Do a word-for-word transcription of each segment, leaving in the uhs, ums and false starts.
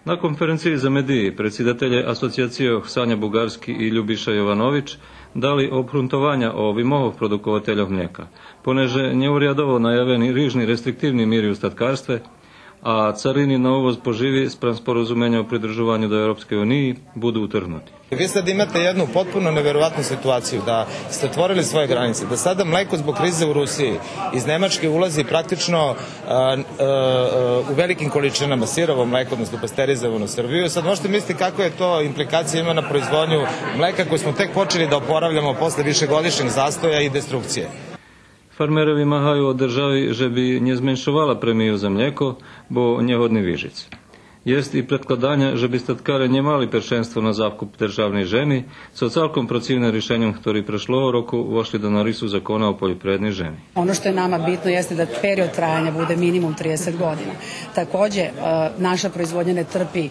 На конференциї за медиї предсидателє асоцияцийох Саня Бугарски и Любиша Йованович дали обґрунтованя о вимогох продуковательох млєка, понеже нєурядово наявени рижни рестриктивни мири у статкарстве, а царини на увоз поживи спрам споразуменя о придружованю до Европскей униї буду утргнути. Vi sad imate jednu potpuno neverovatnu situaciju da ste otvorili svoje granice, da sada mleko zbog krize u Rusiji iz Nemačke ulazi praktično, e, e, e, u velikim količinama, sirovo mleko, odnosno pasterizovano, u Srbiju. Sad možete misliti kakve to implikacije ima na proizvodnju mleka koju smo tek počeli da oporavljamo posle višegodišnjeg zastoja i destrukcije. Фермере вимагаю од держави же би нє зменшовала премию за млєко, бо нє годни вижиц. Єст и предкладаня же би статкаре нє мали першенство на закуп державней жеми, цо цалком процивне ришеньом хтори прешлого року вошли до нарису закона о польопривредней жеми. Ono što je nama bitno jeste da period trajanja bude minimum trideset godina. Takođe, e, naša proizvodnja ne trpi, e,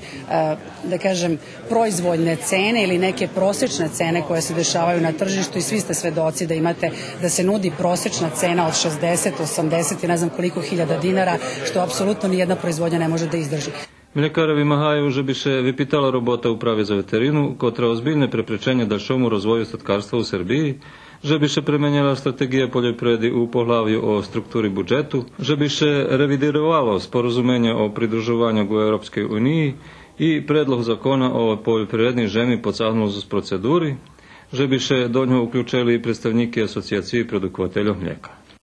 da kažem, proizvoljne cene ili neke prosečne cene koje se dešavaju na tržištu i svi ste svedoci da imate da se nudi prosečna cena od šezdeset, osamdeset i ne znam koliko hiljada dinara, što apsolutno nijedna proizvodnja ne može da izdrži. Млєкаре вимагаю же би ше випитала робота Управи за ветерину, котра озбильне препреченє дальшому розвою статкарства у Сербиї, же би ше пременєла стратеґия польопривреди у поглавю о структури буджету, же би ше ревидировало споразуменє о придружованю ґу Европскей униї и предлог закона о польопривредней жеми поцагнул зоз процедури, же би ше до нього уключели и представнїки Асоцияциї продуковательох млєка.